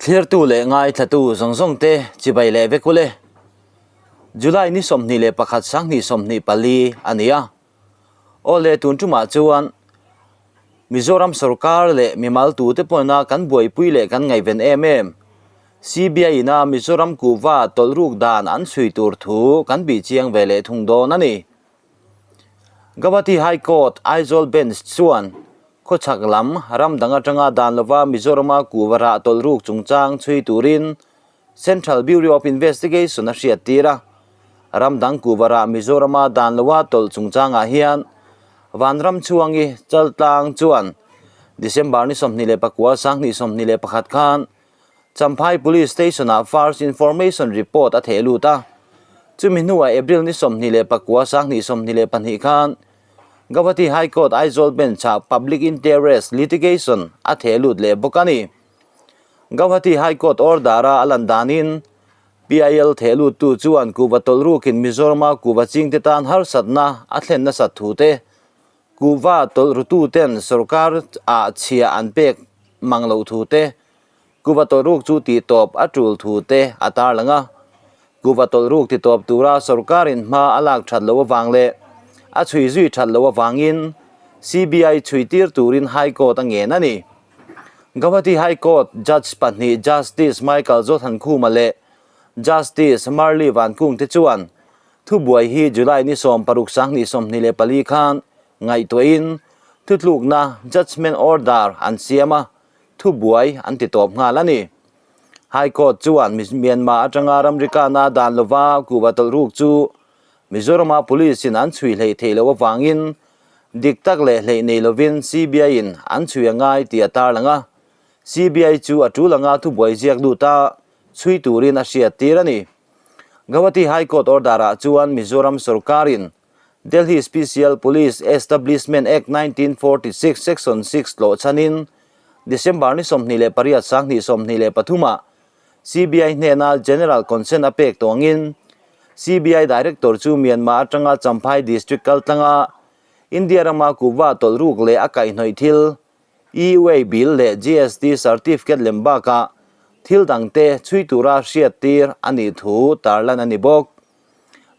Thlirtu leh ngaithlatu zawng zawng te chibai leh vek ule. July ni 21 2024 a ni a. Aw le tun tumah chuan Mizoram sorkar leh mimal tute pawhina kan buaipui leh kan ngaihven em em. CBI ina Mizoram kuhva tawlh ruk dan an chhui tur thu kan bih chiang ve leh thung dawn a ni. Guwahati High Court Aizawl Bench chuan khawchhak lam ram dang atanga dan lova Mizorama kuhva rah tawlh ruk chungchang chhui turin Central Bureau of Investigation a hriat tir a. Ram dang kuhva rah Mizorama dan lova tawlh chungchangah hian Vanram chhuangi Chaltlang chuan December ni 29 2021 khan Champhai Police Station-ah First Information Report a theh lut a. Chumi hnuah April ni 29 2022 khan Guwahati High Court Aizawl Bench-ah Public Interest Litigation a theh lut leh bawk a ni. Guwahati High Court order-a a lan danin PIL theh luttu chuan kuhva tawlh rukin Mizorama kuhva chingte tan harsatna a thlen nasat thu te, kuhva tawlh rututen sorkar ah chhia an pek mang loh thu te, Kuhva tawlh ruk chu tihtawp a tul thu te a tarlang a. Kuhva tawlh ruk titawp tura sorkarin hma a lak that loh avang leh a chhui zui that loh avangin CBI chhui tir turin High Court a ngen a ni. Guwahati High Court Judge pahnih Justice Michael Zothankhuma leh Justice Marli Vankung te chuan thubuai hi July ni 16 2024 khan ngaihtuahin thutlukna Judgement Order an siam a. Thubuai an ti tawp nghal a ni. High Court chuan Myanmar atanga ramri kahna dan lova kuhva tawlh ruk chu Mizorama Police in an chhui hleih theih loh avangin dik tak leh hleih nei lovin CBI in an chhui a ngai tih a tarlang a. CBI chu a tul anga thubuai ziak lut a chhui turin a hriat tir a ni. Guwahati High Court order ah chuan Mizoram sorkarin Delhi Special Police Establishment Act 1946 Section 6 tlawh chhanin December ni 28 2023 ah CBI hnena General Consent a pek tawh angin CBI Director chu Myanmar atanga Champhai District kaltlanga India rama kuhva tawlh ruk leh a kaihhnawih thil E-way bill leh GST certificate lem bakah thil dangte chhui tura hriattir a nih thu tarlan a ni bawk.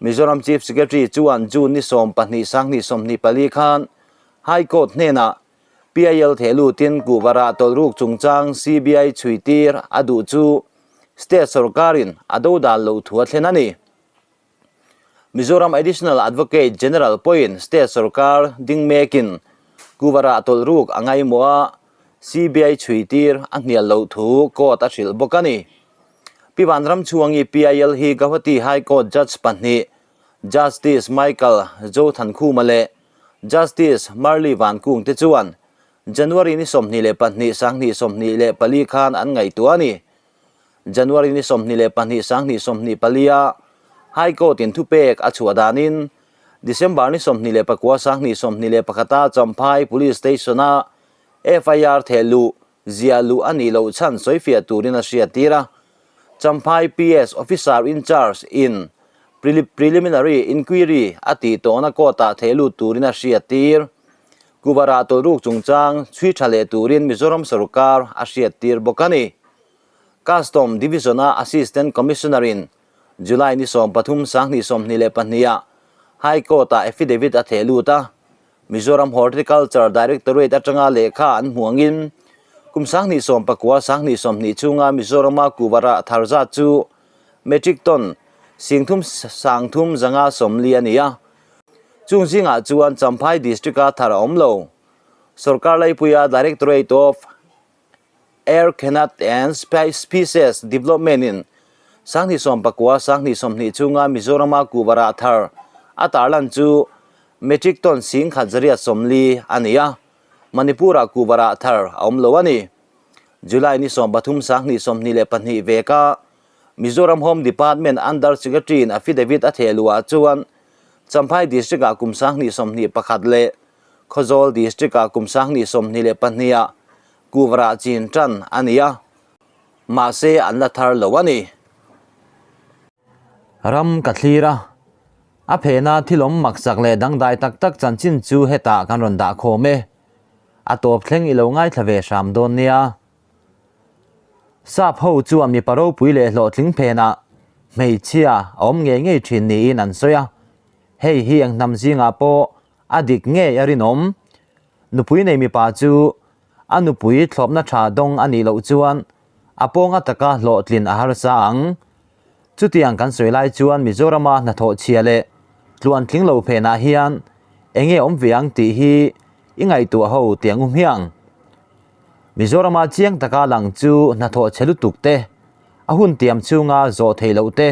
Mizoram Chief Secretary chuan June ni 12 2024 khan High Court hnenah PIL theh lutin kuhva rah tawlh ruk chungchang CBI chhui tir a duh chu State sorkarin a dodal loh thu a thlen a ni. Mizoram Additional Advocate General pawhin State sorkar ding mekin kuhva rah tawlh ruk a ngaimawh a, CBI chhui tir a hnial loh thu court a hrilh bawk a ni. Pi Vanramchhuangi PIL hi Guwahati High Court Judge pahnih Justice Michael Zothankhuma leh Justice Marli Vankung te chuan January ni 22 2024 khan an ngaihtuah a ni. January ni 22 2024 a High Court in thupek a chhuah danin December ni 29 2021 a Champhai Police Station a FIR thehluh Ziah luh a nih loh chhan sawifiah turin a hriattir a. Champhai PS Officer in Charge in Preliminary Inquiry a tih tawhna court-ah theh lut turin a hriattir. Kuvarah tawlh ruk chungchang chhui tha leh turin Mizoram sorkar a hriattir bawk a ni. Custom Division-a Assistant Commissioner in July ni 13 2022 ah High Court-ah affidavit a theh lut a. Mizoram Horticulture Directorate atanga lehkha an hmuh angin kum 2019 2020 chhunga Mizorama kuhva rah thar zat chu metric ton singthum sangthum zanga sawmli a ni a. Chung zingah chuan Champhai District-a thar a awm lo. Sorkar laipuia Directorate of Arecanut and Spices Development in 2019 2020 chhunga Mizorama kuhva rah thar a tarlan chu metric ton 10,140 a ni a, Manipur-ah kuhva rah thar a awm lo a ni. July ni 13 2022 veka Mizoram Home Department Under Secretary in affidavit a theh luhah chuan Champhai District-ah kum 2021 leh Khawzawl District-ah kum 2022 ah kuhva rah chin tan a ni a, mahse an la thar lo a ni. Ram ka thlir a, a phehna thil awm maksak leh dangdai tak tak chanchin chu hetah kan rawn dah khawm e. A tawp thleng i lo ngaithla ve hram dawn nia. Sap ho chuan mipa ropui leh hlawhtling phenah hmeichhia a awm ngei ngei thin niin an sawi a, hei hi eng hnam zingah pawh a dik ngei a rinawm. Nupui nei mipa chu a nupui thlawpna tha dawng a nih loh chuan a pawnga taka hlawhtlin a harsa ang. Chutiang kan sawi lai chuan Mizorama hnathawh chhia leh tluan tling lo phenah hian enge awm ve ang tih hi i ngaihtuah ho tiang u hmiang. Mizorama chiang taka lang chu hnathawh chhe lutuk te, a hun tiam chhunga zawh theih loh te,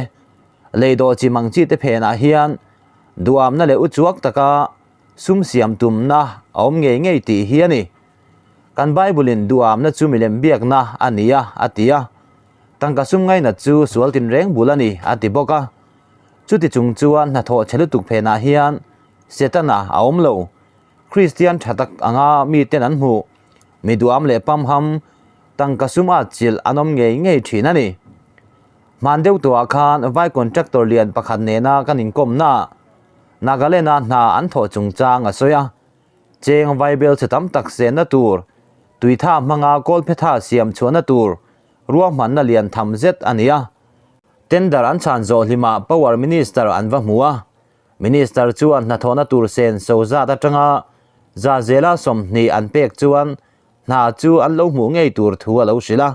leidawh chi mang chi te phenah hian duhamna leh uchuak taka sum siam tumna a awm ngei ngei tih hi a ni. Kan Bible-in duhamna chu milem biakna a ni a, a ti a. Tangka sum ngainat chu sual tinreng bul a ni, a ti bawk a. Chuti chung chuan hnathawh chhe lutuk phenah hian Setana a awm lo. Kristian tha tak anga miten an hmuh, mi duham leh pamham, tangka sum at chilh an awm ngei ngei thin a ni. Hman deuh tawhah khan vai contractor lian pakhat nena kan inkawmnaah Nagaland-a hna an thawh chungchang a sawi a. Cheng vaibel chhe tam tak senna tur, tuitha hmanga kawlphetha siam chhuahna tur ruahmanna lian tham zet a ni a. Tender an chhan zawh hlimah Power Minister an va hmu a. Minister chuan hnathawhna tur sen so zat atanga za zela 20 an pek chuan hna chu an lo hmuh ngei tur thu a lo hrilh a.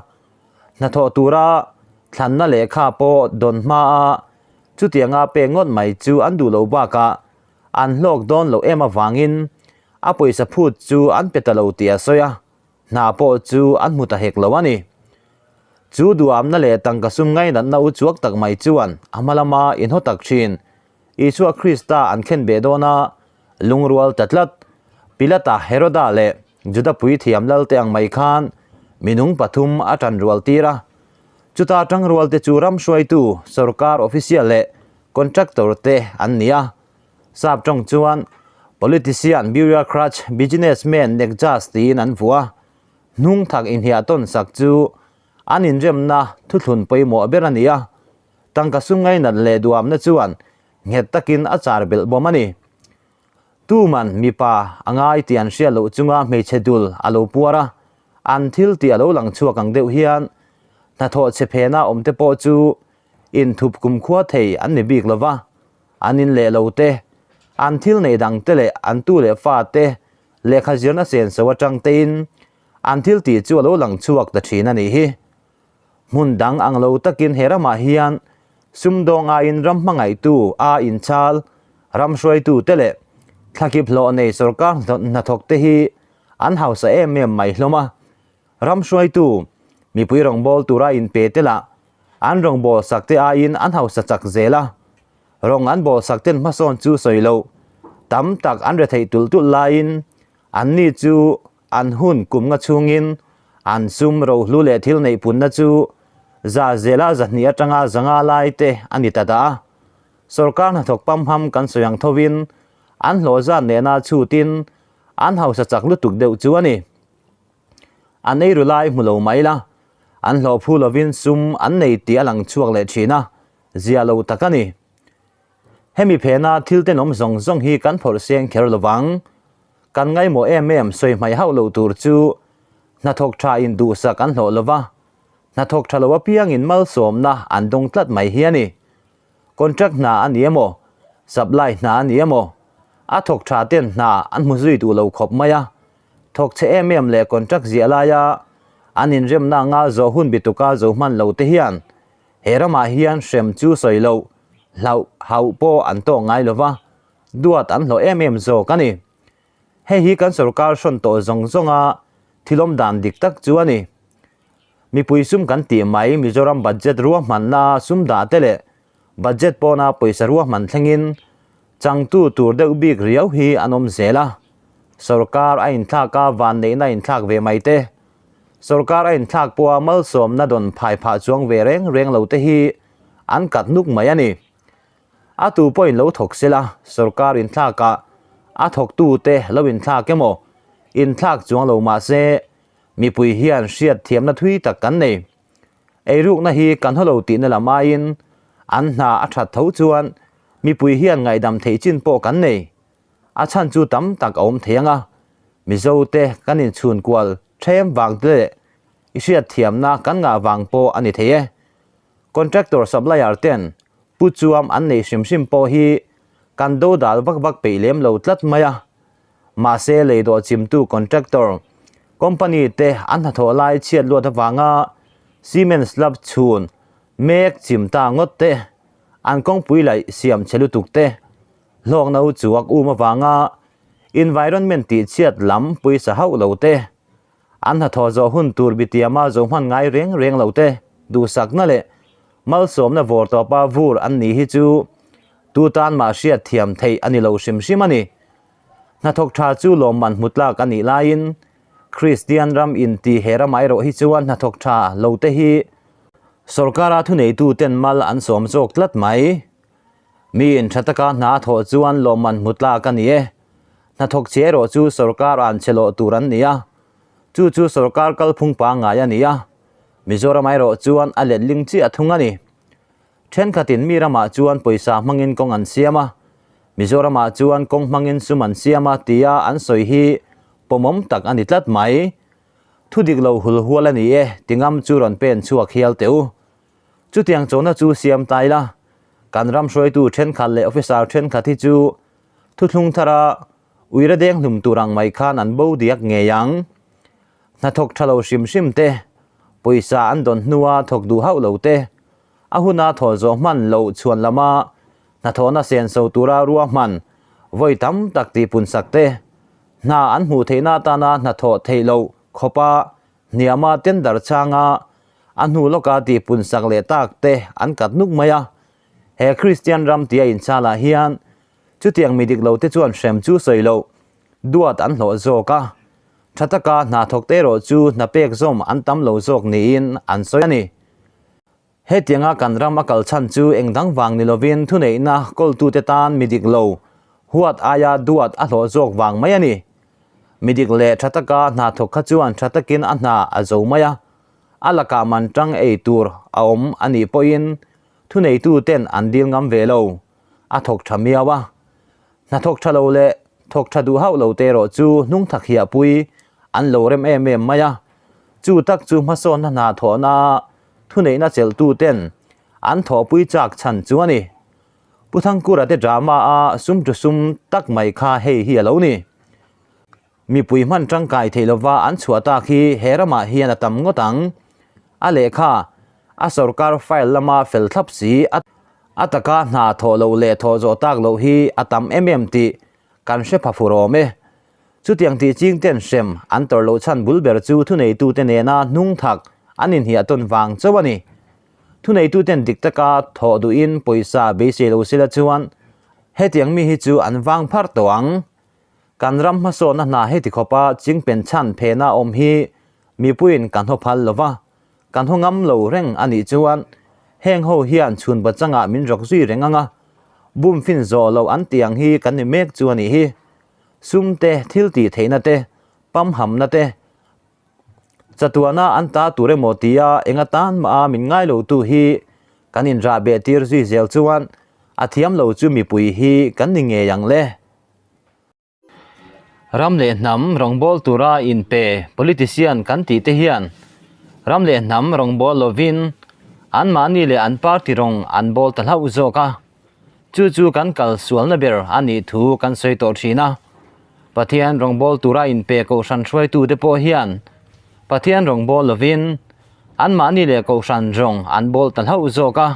Hnathawh tura thlanna lehkha pawh dawn hmaa chutianga pek ngawt mai chu an duh lo bakah an hlawk dawn loh em avangin a pawisa phut chu an pe ta lo tih a sawi a, hna pawh chu an hmu ta hek lo a ni. Chu duhamna leh tangka sum ngainatna u chuak tak mai chuan a hma lama inhaw tak thin Isua Krista an thlen beh dawn a, lungrual ta tlat. Pilata, Heroda leh Juda puithiam lalte ang mai khan minung pathum a tanrual tir a. Chuta tangrualte chu ram hruaitu, sorkar official leh contractor te an ni a. Sap tawng chuan politician, bureaucrat, businessman, nekjas tiin an vuah a. Hnung thak inhiah tawn sak chu an inremna thuthlun pawimawh ber a ni a. Tangka sum ngainat leh duamna chuan nghet takin a char belh bawm a ni. Tuman mipa a ngai tih an hriat loh chunga hmeichhe dul a lo puar a, an thil tih a lo lang chhuak ang deuh hian hnathawh chhe phena awmte pawh chu inthup kumkhua thei an ni bik lo va, an in leh lo te, an thil nei dang te leh an tu leh fa te lehkha zirna senso atang tein an thil tih chu a lo lang chhuak ta thin a nih hi. Hmun dang ang lo takin he ramah hian sumdawng aiin ram hmangaihtu a inchal, ram hruaitu te leh thlakip hlawh nei sorkar hnathawk te hi an hausa em em mai hlawm a. Ram hruaitu, mipui rawngbâwl tura inpe te lah an rawngbâwl sak te aiin an hausa chak zel a. Rawng an bâwl sak ten hmasawn chu sawi loh tam tak an retheih tulh tulh laiin anni chu An hun kum nga chhungin an sum rohlu leh thil neih punna chu za zela 200 atanga 500 lai te a ni ta dah a. Sorkar hnathawk pamham kan sawi ang thovin an hlawh zat nena chhutin an hausa chak lutuk deuh chu a ni. An eiru lai hmu lo mai la, an hlawh phu lovin sum an nei tih a lang chhuak leh thin a, zia lo tak a ni. Hemi phena thil tenawm zawng zawng hi kan phawrh seng kher lovang. Kan ngaimawh em em sawi hmaih hauh loh tur chu hnathawk tha in duhsak an hlawh lova, hnathawk tha lo apiangin malsawmna an dawng tlat mai hi a ni. Contract hna a ni emaw, supply hna a ni emaw, a thawk tha ten hna an hmu zui duh lo khawp mai a. Thawk chhe em em leh contract ziah laia an inremna anga zawh hun bituka zo hman lo te hian he ramah hian hrem chu sawi loh hlauh hauh pawh an tawk ngai lova, duat an hlawh em em zawk a ni. Hei hi kan sorkar hrawn tawh zawng zawnga thilawm dan dik tak chu a ni. Mipui sum kan tih mai Mizoram budget ruahmanna sum dah te leh budget pawna pawisa ruahman thlengin changtu tur deuh bik riau hi an awm zel a. Sorkar a inthlak a vanneihna a inthlak ve mai te, sorkar a inthlak pawha malsawmna dawn phai phah chuang ve reng reng lo te hi an kat nuk mai a ni. A tu pawhin lo thawk sela, sorkar inthlakah a thawktute lo inthlak emaw, inthlak chuang lo mah se, mipui hian hriat thiamna thui tak kan nei. Eirukna hi kan haw lo tihna lam aiin an hna a that tho chuan mipui hian ngaihdam theih chin pawh kan nei. A chhan chu tam tak a awm thei ang a, Mizote kan inchhunkual ṭhem vang te leh. I hriatthiamna kan ngah vang pawh a ni thei e. Contractor supplier ten pu chuam an nei hrim hrim pawh hi kan do dal vak vak peih lem lo tlat mai a. Mahse leidawh chimtu contractor company te an hnathawh lai chhiat luat avanga cement slab chhun mek chim ta ngawt te, an kawngpui laih siam chhe lutuk te, hlawkna u chuak um avanga environment tihchhiat lam pawisa hauh lo te, An hnathawh zawh hun tur bitiama zo hman ngai reng reng lo te duhsakna leh malsawmna vawr tawpa vur an ni hi chu tu tan mah hriat thiam theih a ni lo hrim hrim a ni. Hnathawk tha chu lawmman hmu tlak a nih laiin Kristian ram inti he ramah erawh hi chuan hnathawk tha lo te hi sawrkara thuneitu ten mal an sawm zawk tlat mai. Miin tha taka hna a thawh chuan lawmman hmu tlak a ni e. Hnathawk che erawh chu sawrkar an che loh tur an ni a, chu chu sawrkar kalphung pangngai a ni a, Mizoram erawh chuan a letling chiah thung a ni. Thenkhatin mi ramah chuan pawisa hmangin kawng an siam a, Mizoramah chuan kawng hmangin sum an siam a tia an sawi hi pawmawm tak a ni tlat mai. Thu dik lo hul hual a ni e, ti ngam chu rawn pen chhuak hial teh u. Chutiang chona chu siam ta ila, kan ram hruaitu thenkhat leh officer thenkhat hi chu Thuthlung thara uira deng hlum tur ang mai khan an bo diak ngei ang. Hnathawk tha lo hrim hrim te, pawisa an dawn hnua thawk duh hauh lo te, a huna thaw zawh hman loh chhuan lama hnathawhna senso tura ruahman vawi tam tak tihpunsak te, hna an hmuh theihna atana hnathawh theih loh khawpa hniama tender changa a hnu lawka tihpunsak leh tak te an kat nuk mai a. He Kristian ram tia inchalah hian chutiang mi dik lote chuan hrem chu sawi loh duat an hlawh zawk a, tha taka hna thawkte erawh chu hna pek zawm an tam lo zawk niin an sawi a ni. Hetianga kan ram a kal chhan chu eng dang vang ni lovin thuneihna kawltute tan mi dik lo huat aia duat a hlawh zawk vang mai a ni. Mi dik leh tha taka hna thawk kha chuan tha takin a hna a zo mai a, a lakah man tang ei tur a awm a nih pawhin Thuneitu ten an dil ngam ve lo, a thawk tha miau a. Hna thawk tha lo leh thawk tha duh hauh lo te erawh chu hnung thak hiahpui an lo rem em em mai a. Chu tak chu hmasawnna hna thawhna thuneihna chelhtu ten an thawhpui chak chhan chu a ni. Pu Thangkura te drama a sum tu sum tak mai kha hei hi a lo ni. Mipui hman tangkai theih lova an chhuah tak hi he ramah hian a tam ngawt ang. A lehkha, a sorkar file lama fel thlap si, a taka hna thawh loh leh thawh zawh tak loh hi a tam em em tih kan hre pha fur awm e. Chutiang tih ching ten hrem an tawrh loh chhan bul ber chu thuneitute nena hnung thak an inhiah tawn vang chauh a ni. Thuneituten dik taka thawh duhin pawisa beisei lo sela chuan hetiang mi hi chu an vang pharh tawh ang. Kan ram hmasawnna hna heti khawpa chingpen chhan phena awm hi mipuiin kan haw phal lo va, kan haw ngam lo reng a nih chuan heng ho hian chhun pachangah min rawk zui reng ang a, bum fin zawh loh an tih ang hi kan ni mek chu a nih hi. Sum te, thil tih theihna te, pamhamna te, chatuana an ta tur emaw tia eng atan mah a min ngai lo tu hi kan inrah beh tir zui zel chuan a thiam lo chu mipui hi kan ni ngei ang le. Ram leh hnam rawngbâwl tura inpe politician kan tih te hian ram leh hnam rawngbâwl lovin anmahni leh an party rawng an bâwl ta hlauh zawk a. Chu chu kan kal sualna ber a nih thu kan sawi tawh thin a. Pathian rawngbâwl tura inpe kohhran hruaitute pawh hian Pathian rawngbâwl lovin anmahni leh kohhran rawng an bâwl ta hlauh zawk a.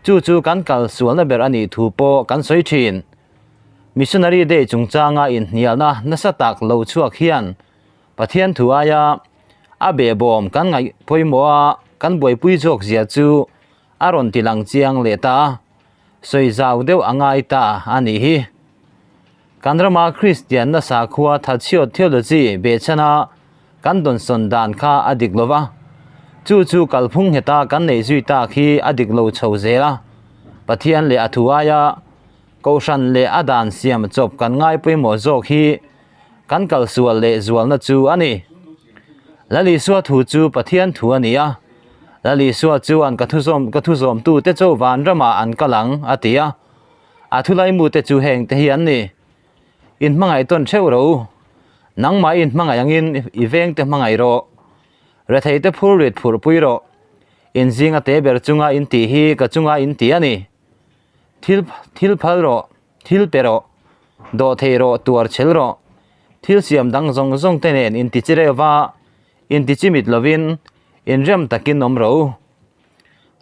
Chu chu kan kal sualna ber a nih thu pawh kan sawi thin. Missionary Day chungchanga inhnialna nasa tak lo chhuak hian Pathian thu aia a behbawm kan ngaih pawimawh a, kan buaipui zawk zia chu a rawn ti lang chiang leh ta a, sawi zau deuh a ngai ta a nih hi. Kan rama Kristianna sakhua thatchhiawt theology behchhana kan dawnsawn dan kha a dik lo va, chu chu kalphung ngheta kan neih zui tak hi a dik lo chho zel a, Pathian leh a thu aia Kohhran leh a dan siam chawp kan ngai pawimawh zawk hi kan kalsual leh zualna chu a ni. Lal Isua thu chu Pathian thu a ni a, Lal Isua chuan ka thuzawm ka thuzawmtute chu van ramah an kal ang a ti a, a thulaimute chu hengte hi an ni. In hmangaih tawn theuh rawh u, nangmah i inhmangaih angin i vengte hmangaih rawh. Retheite phurrit phurhpui rawh. In zinga te ber chunga in tih hi ka chunga in ti a ni. Thil thil phal rawh, thil pe rawh, dawh thei rawh, tuar chhel rawh. Thil siam dang zawng zawng te nen in ti chi reuh va, in ti chi mit lovin, inrem takin awm rawh u.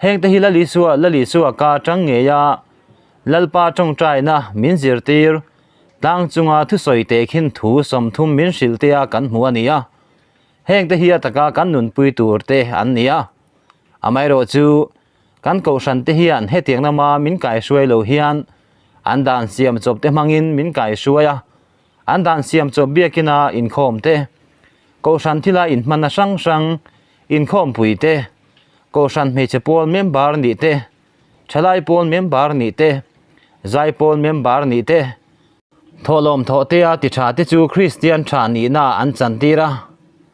Hengte hi Lalisua, Lalisua ka tang ngei a, Lalpa tawngtaina min zirtir, tlang chunga thusawi teh khin thu 30 min hrilh te a kan hmu a ni a. Hengte hi a taka kan nunpui tur te an ni a. Amaherawh chu, kan kohhran te hian hetiang lama min kaihruai lo hian an dan siam chawp te hmangin min kaihruai a, an dan siam chawp biakina inkhawm te, kohhran thila inhmanna hrang hrang inkhawmpui te, Kohhran hmeichhe pawl member nih te, thalai pawl member nih te, zai pawl member nih te, thawhlawm thawh te a ti tha te chu Kristian tha nihna an chantir a,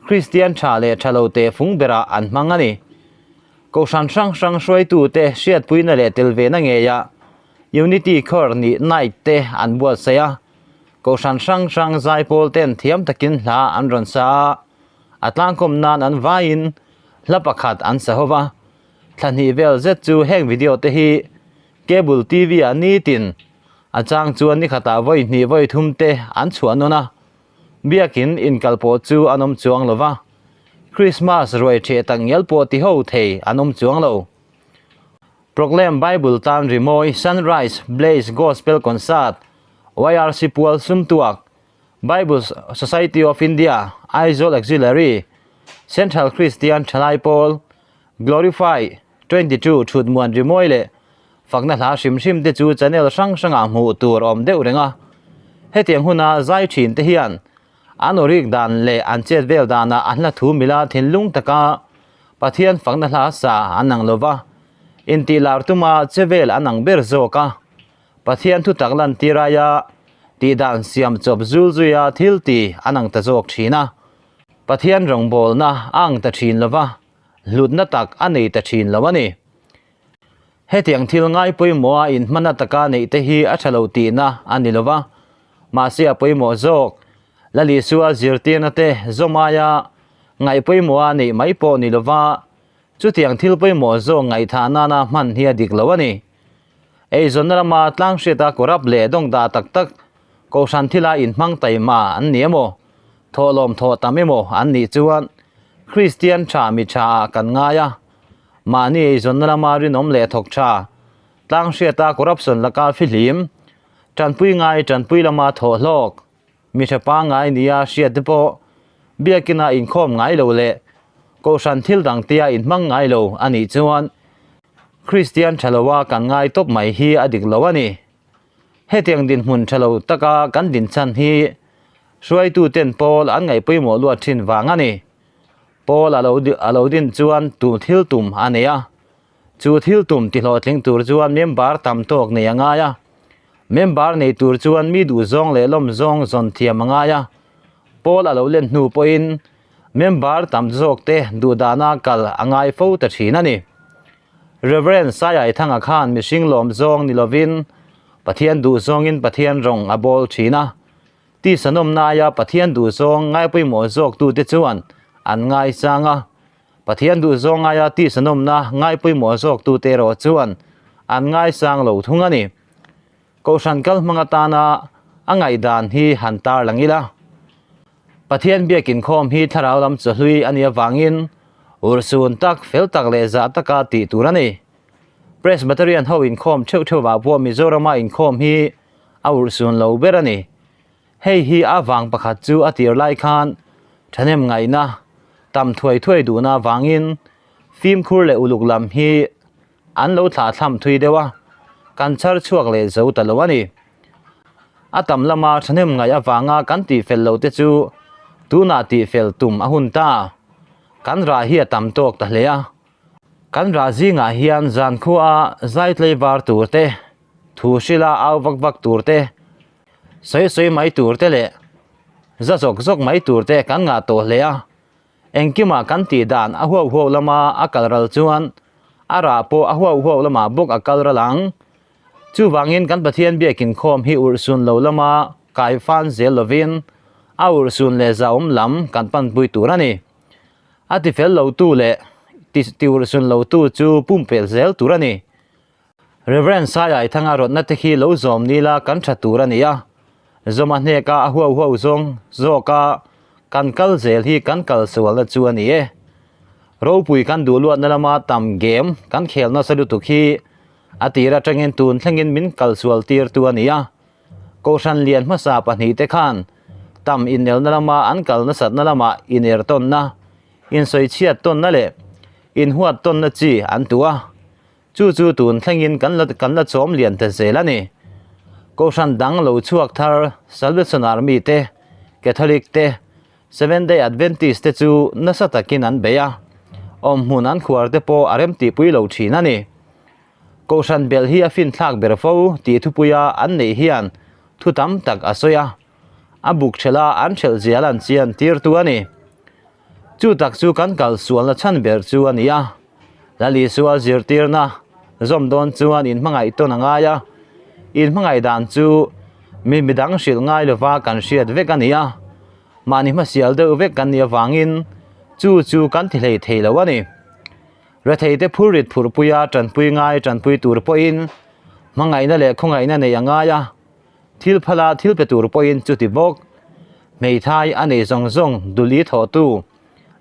Kristian tha leh tha lo te fung berah an hmang a ni. Kohhran hrang hrang hruaitu te hriatpuina leh tel ve na ngeiah Unity Choir nih Night te an buatsaih a, Kohhran hrang hrang zai pawl ten thiam takin hla an rawn sa a, a tlangkawm nan an vaiin hla pakhat an sa ho va, thla hnih vel zet chu heng video te hi cable TV ah nitin a chang chuan ni khatah vawi hnih vawi thum te an chhuah nawn a, biakin inkal pawh chu an awm chuang lo va, Christmas ruai ṭheh tak ngial pawh ti ho thei an awm chuang lo. Program Bible tan rimawi Sunrise Blaze Gospel Concert, YRC Pual Sumtuak, Bible Society of India, Aizawl Auxiliary, Central Christian Thalai Pawl, Glorify 22 Thutmuan rimawi leh fakna hla hrim hrim te chu channel hrang hrangah hmuh tur awm deuh reng a. Hetiang huna zai thin te hian an awrik dan leh an chet vel danah an hla thu mila thinlung taka Pathian fakna hla sa an ang lova, intih lar tuma che vel an ang ber zawk a. Pathian thutak lantir aia tihdan siam chawp zul zuia thil ti an ang ta zawk thin a. Pathian rawngbawlna a ang ta thin lova, hlutna tak a nei ta thin lo a ni. Hetiang thil ngai pawimawha inhmanna taka neih te hi a tha lo tihna a ni lova, mahse a pawimawh zawk. Lal Isua zirtirna te zawm aia ngaih pawimawha neih mai pawh ni lova, chutiang thil pawimawh zawk ngaihthah nana hman hi a dik lo a ni. Eizawnna lama tlang hriata corrupt leh dawngdah tak tak kohhran thila inhmang taima an ni emaw, thawhlawm thawh tam emaw an nih chuan Kristian tha mi tha ah kan ngai a, mahni eizawnna lama rinawm leh thawk tha, tlang hriata corruption laka fihlim, tanpui ngai tanpui lama thawh hlawk, mi tha pangngai nia hriat te pawh biakina inkhawm ngai lo leh kohhran thil dang tia inhmang ngai lo a nih chuan Kristian tha loa kan ngai tawp mai hi a dik lo a ni. Hetiang dinhmun tha lo taka kan dinchhan hi hruaituten pawl an ngaih pawimawh luat thin vang a ni. Pawl a lo a lo din chuan tu thil tum a nei a, chu thil tum tihlawhtling tur chuan member tam tawk nei a ngai a. Member nei tur chuan mi duhzawng leh lawmzawng zawn thiam a ngai a, pawl a lo len hnu pawhin member tam zawk te duhdana kal a ngai fo ta thin a ni. Rev. Saiaithanga khan mihring lawmzawng ni lovin Pathian duhzawngin Pathian rawng a bawl thin a, tisa nawmna aia Pathian duhzawng ngai pawimawh zawktute chuan an ngaisang a, Pathian duhzawng aia tisa nawmna ngai pawimawh zawktute erawh chuan an ngaisang lo thung a ni. Kohhran kal hmang atana a ngaihdan hi han tar lang ila. Pathian biak inkhawm hi thlarau lam chawhlui a nih avangin urhsun tak, fel tak leh zah taka tih tur a ni. Presbyterian ho inkhawm theuh theuhah pawh Mizorama inkhawm hi a urhsun lo ber a ni. Hei hi a vang pakhat chu a tir lai khan thahnem ngaihna tam thuai thuai duhna avangin fimkhur leh uluk lam hi an lo thlah thlam thui deuh a, kan chhar chhuak leh zo ta lo a ni. A tam lama thahnem ngaih avanga kan tihfel lo te chu tunah tihfel tum a hun ta. Kan rah hi a tam tawk ta hle a, kan rah zingah hian zankhua zai tlei var tur te, thu hrila au vak vak tur te, Sawi sawi mai tur te leh za zawk zawk mai tur te kan ngah tawh hle a, engkimah kan tih dan a huau huau lama a kal ral chuan a rah pawh a huau huau lamah bawk a kal ral ang. Chuvangin kan Pathian biakin khawm hi urhsun lo lama kai fan zel lovin a urhsun leh zahawm lam kan panpui tur a ni. A tifel lotu leh tiurhsun lotu chu pumpelh zel tur a ni. Rev. Saiaithanga rawtna te khi lo zawm nila kan tha tur a ni a, zawm a hneka a huau huau zawng zawka kan kal zel hi kan kal sualna chu a ni e. Ropui kan duh luatna lama tam game kan khel nasa lutuk hi a tir atangin tun thlengin min kal sual tirtu a ni a. Kohhran lian hmasa pahnihte khan tam inelna lama an kal nasatna lamah iner tawnna, insawichhiat tawnna leh inhuat tawnna chi an tu a. Chu chu tun thlengin kan la kan la chawm lian ta zel a ni. Kohhran dang lo chhuak thar Salvation Army te, Catholic te, Seventh Day Adventist te chu nasa takin an bei a, awmhmun an khuar te pawh a remtihpui lo thin a ni. Kohhran belh hi a finthlak ber fo tih thupuia an neih hian thu tam tak a sawi a, a buk ṭhelh a an ṭhelh zial an chian tirtu a ni. Chu tak chu kan kal sualna chhan ber chu a ni a, Lal Isua zirtirna zawm dawn chuan inhmangaih tawn a ngai a, inhmangaih dan chu mi midang hrilh ngai lova kan hriat vek a ni a, mahni hmasial deuh vek kan nih avangin chu chu kan ti hlei thei lo a ni. Retheite phurrit phurhpuia tanpui ngai tanpui tur pawhin hmangaihna leh khawngaihna neih a ngai a, thil phala thil pe tur pawhin chuti bawk. Hmeithai a nei zawng zawng duli thawhtu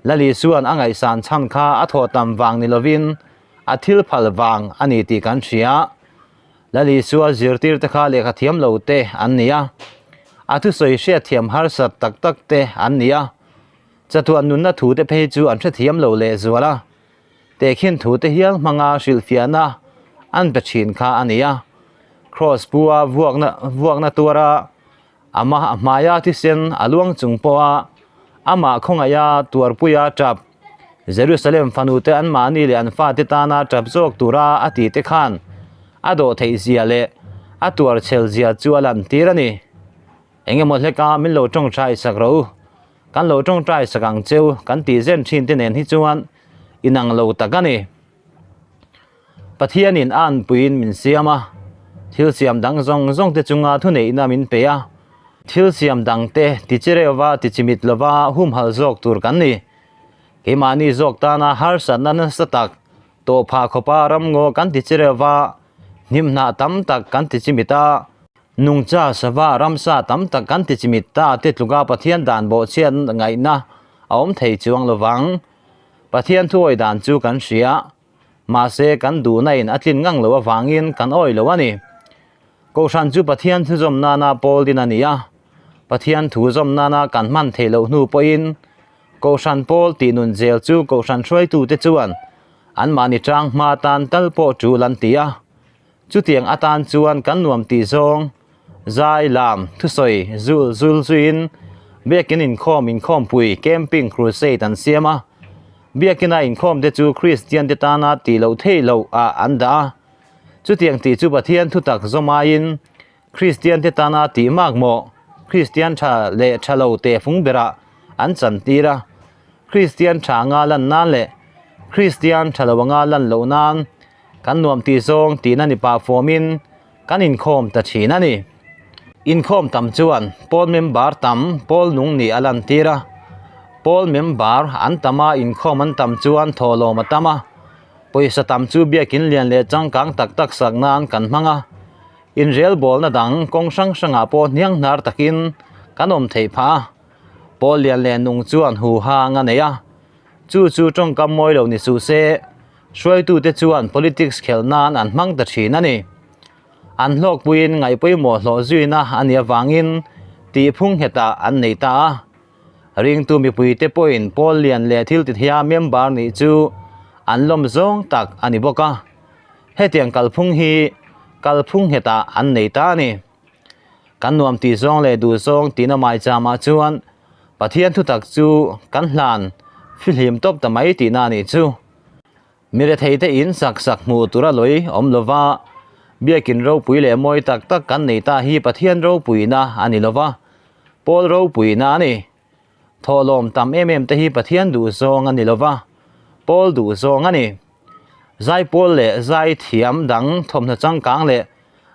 Lali chuan a ngaihsan chhan kha a thawh tam vang ni lovin a thil phal vang a ni tih kan hria. Lali chua zirtirte kha lehkha thiam lo te an ni a, a thusawi hriatthiam harsat tak tak te an ni a. Chatuan nunna thute phei chu an hrethiam lo lehzual a, tehkhin thute hial hmanga hrilhfiahna an pe thin kha a ni a. Kraws pua vuakna vuakna tuara amah a hmaia thisen a luang chung pawha amah khawngaiha tuarpuia tap Jerusalem fanute anmahni leh an fate tana tap zawk tura a tihte khan a dawh theih zia leh a tuar chhel zia chu a lantir a ni. Eng emaw hleka min lo tawngtai sak rawh u, kan lo tawngtai sak ang cheu kan tih zen thin te nen hi chuan inang lo tak a ni. Pathianin a anpuiin min siam a, thil siam dang zawng zawng te chunga thuneihna min pe a, thil siam dang te tichireuva tichimit lova humhal zawk tur kan ni. Keimahni zawk tana harsatna nasa tak tawh phah khawpa ramngaw kan tichireuva hnimhnah tam tak kan tichimit a, Nungcha, sava, ramsa tam tak kan ti chimit ta te tluka Pathian dan bawhchhiat ngaihna a awm thei chuang lovang. Pathian thuawi dan chu kan hria. Mahse, kan duhna in a tlin ngang lo avangin kan awi lo a ni. Kohhran chu Pathian thu zawm nana pawl din a ni a. Pathian thu zawm nana kan hman theih loh hnu pawhin Kohhran pawl tih nun zel chu Kohhran hruaitute chuan anmahni tang hma tan tal pawh tul an ti a. Chutiang atan chuan kan nuam tih zawng, zai, lam, thusawi, zul, zul zuiin Biakin inkhawm, inkhawmpui, camping, crusade an siam a. Biakina inkhawmte chu Kristiante tana tih loh theih loh ah an dah a. Chutiang tih chu Pathian thutak zawm aiin Kristiante tana tih makmawh, Kristian tha leh tha lo tehfung berah an chantir a. Kristian tha anga lan nan leh Kristian tha lo anga lan loh nan Kan nuam tih zawng tihna ni pah fawmin kan inkhawm ta thin a ni. Inkhawm tam chuan pawl member tam pawl nung nih a lantir a. Pawl member an tam a, inkhawm an tam chuan thawhlawm a tam a. Pawisa tam chu biakin lian leh changkang tak tak sak nan kan hmang a. Inrelbawlna dang kawng hrang hrangah pawh hniang hnar takin kan awm theih phah a. Pawl lian leh nung chuan huhang a nei a. Chu chu tawngkam mawi lo ni suh se. Hruaitute chuan politics khelh nan an hmang ta thin a ni. An hlawkpuiin ngaihpawimawh hlawh zuina a nih avangin tihphung nghetah an nei ta a. Ringtu mipuite pawhin pawl lian leh thil tithia member nih chu an lawm zawng tak a ni bawk a. Hetiang kalphung hi kalphung nghetah an nei ta a ni. Kan nuam tih zawng leh duh zawng tihna maichamah chuan Pathian thutak chu kan hlan fihlim tawp ta mai tihna a nih chu. Mi retheite in sak sak hmuh tura lawi awm lova, biakin ropui leh mawi tak tak kan nei ta hi Pathian ropuina a ni lova, Paul ropuina a ni. Thawhlawm tam em em te hi Pathian duh zawng a ni lova, Paul duh zawng a ni. Zaipawl leh zai thiam dang thawmhnaw changkang leh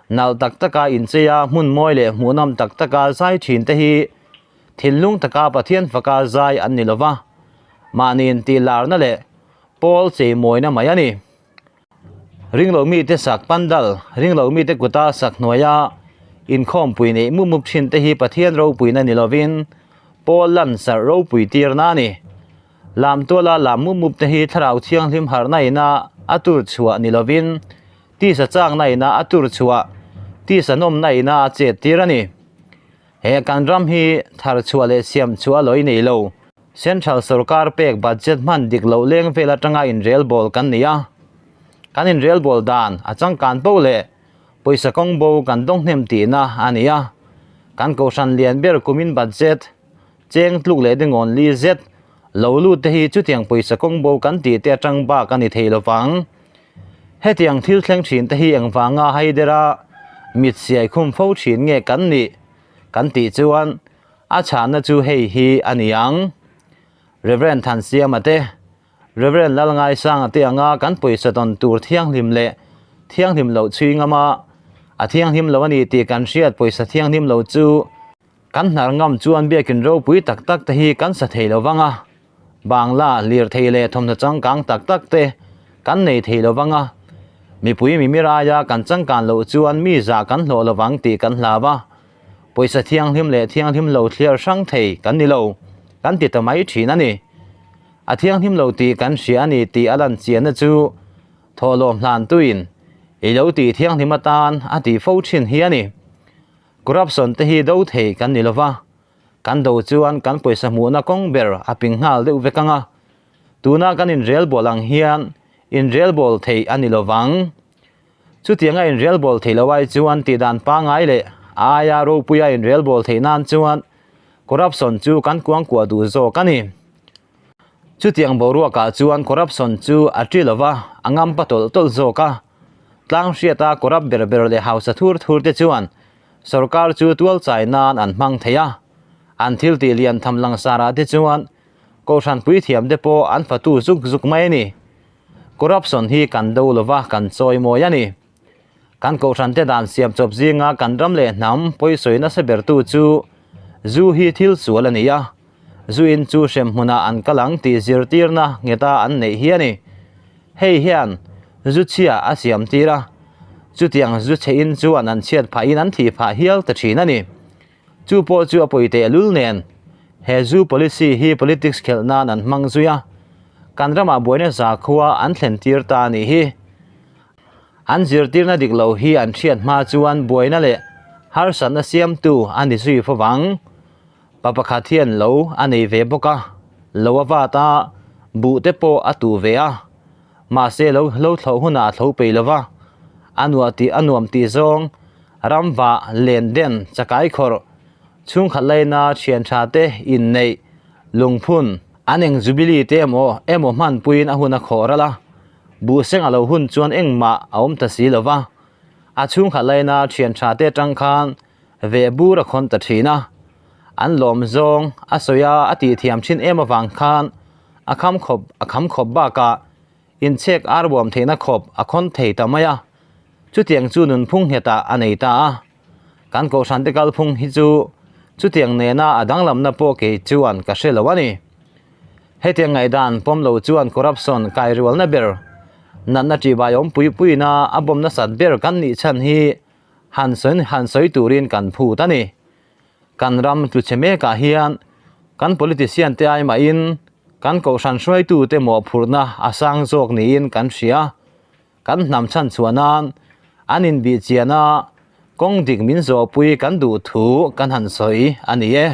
nalh tak taka incheia hmun mawi leh hmuhnawm tak taka zai thin te hi thinlung taka Pathian faka zai an ni lova. Mahni intih larna leh pawl cheimawina mai a ni. Ringlo mite sak pandal, ringlo mite kuta sak hnuaia inkhawmpui neih mup mup thin te hi Pathian ropuina ni lovin pawl lansarh ropui tirna a ni. Lamtuala lam mup mup te hi thlarau thianghlim harhna ina a tur chhuah ni lovin tisa chakna ina a tur chhuah, tisa nawmna ina a chet tir a ni. He kan ram hi thar chhuah leh siam chhuah a lawi nei lo. Central sorkar pek budget hman dik loh leng vel atanga inrelbawl kan ni a. Kan inrelbawl dan a changkan poh leh pawisa kawng bo kan dawng hnem tihna a ni a. Kan kohhran lian ber kumin budget cheng tluk leh dingawn li zet lo lut te hi chutiang pawisa kawng bo kan tih te atang bak a ni thei lovang. Hetiang thil thleng thin te hi engvanga haidera mit siai khum fo thin nge kan nih kan tih chuan a chhanna chu hei hi a ni ang. Rev. Thansiama te, Rev. Lalngaisanga te anga kan pawisa tawn tur thianghlim leh thianghlim loh chhui ngam a, a thianghlim lo a ni tih kan hriat pawisa thianghlim lo chu kan hnar ngam chuan biakin ropui tak tak te hi kan sa thei lo vang a. Bangla lirthei leh thawmhnaw changkang tak tak te kan nei thei lo vang a, mipui mimir aia kan changkan loh chuan mi zah kan hlawh lo vang tih kan hlau a, pawisa thianghlim leh thianghlim lo thliar hrang thei kan ni lo, kan ti ta mai thin a ni. A thianghlim lo tih kan hria a ni tih a lan chianna chu thawhlawm hlantuin i lo tih thianghlim atan a tih fo thin hi a ni. Corruption te hi do thei kan ni lo va. Kan do chuan kan pawisa hmuhna kawng ber a ping nghal deuh vek ang a, tuna kan inrelbawl ang hian inrelbawl theih a ni lo vang. Chutianga inrelbawl theih lo ai chuan tihdan pangngai leh a aia ropuia inrelbawl theih nan chuan corruption chu kan kuangkuah duh zawk a ni. Chutiang boruakah chuan corruption chu a ṭi lo va, a ngampa tawlh tawlh zawk a. Tlang hriata corrupt ber ber leh hausa thur thur te chuan Sorkar chu tualchai nan an hmang thei a, an thil tih lian tham langsarah te chuan Kohhran puithiam te pawh an fatu zuk zuk mai a ni. Corruption hi kan do lova kan chawi mawi a ni. Kan Kohhran te dan siam chawp zinga kan ram leh hnam pawisawi nasa bertu chu zu hi thil sual a ni a, zu in chu hrem hmunah an kal ang tih zirtirna ngheta an neih hi a ni. Hei hian zu chhia a siam tir a, chutiang zu chhe in chuan an chhiat phahin an thih phah hial ta thin a ni. Chu pawh chu a pawi teh lul nen he zu policy hi politics khelh nan an hmang zui a, kan ramah buaina zakhua an thlen tir ta a nih hi. An zirtirna dik lo hi an hriat hma chuan buaina leh harsatna siamtu a ni zui fo vang. Pa pakhat hian lo a nei ve bawk a, lo a vat a, buh te pawh a tuh ve a, mahse lo lo thlawh hunah a thlo peih lo va, a nuah tih a nuam tih zawng ram vah len den chakai khawrh chhungkhat laina thian tha te inneih lungphun an eng jubilee te emaw emaw hmanpuiin a hun a khawh ral a, buh seng a lo hun chuan engmah a awm ta si lo va, a chhungkhat laina thian tha te atang khan Ve bur a khawn ta thin a, an lawm zawng a sawi a, a tih thiam thin em avang khan a kham khawp a kham khawp bakah inchhek ar buam theihna khawp a khawn thei ta mai a, chutiang chu nunphung nghetah a nei ta a. Kan kohhran te kalphung hi chu chutiang nena a danglamna pawh kei chuan ka hre lo a ni. Hetiang ngaihdan pawm lo chuan corruption kairualna ber natna ṭihbai awm pui puina a bawm nasat ber kan nih chhan hi Han sawi han sawi turin kan phut a ni. Kan ram tluchhe mekah hian kan politician te ai mahin kan kohhran hruaitute mawhphurhna a sang zawk niin kan hria. Kan hnam chhan chhuah nan an inbihchian a, kawng dik min zawhpui kan duh thu kan han sawi a ni e.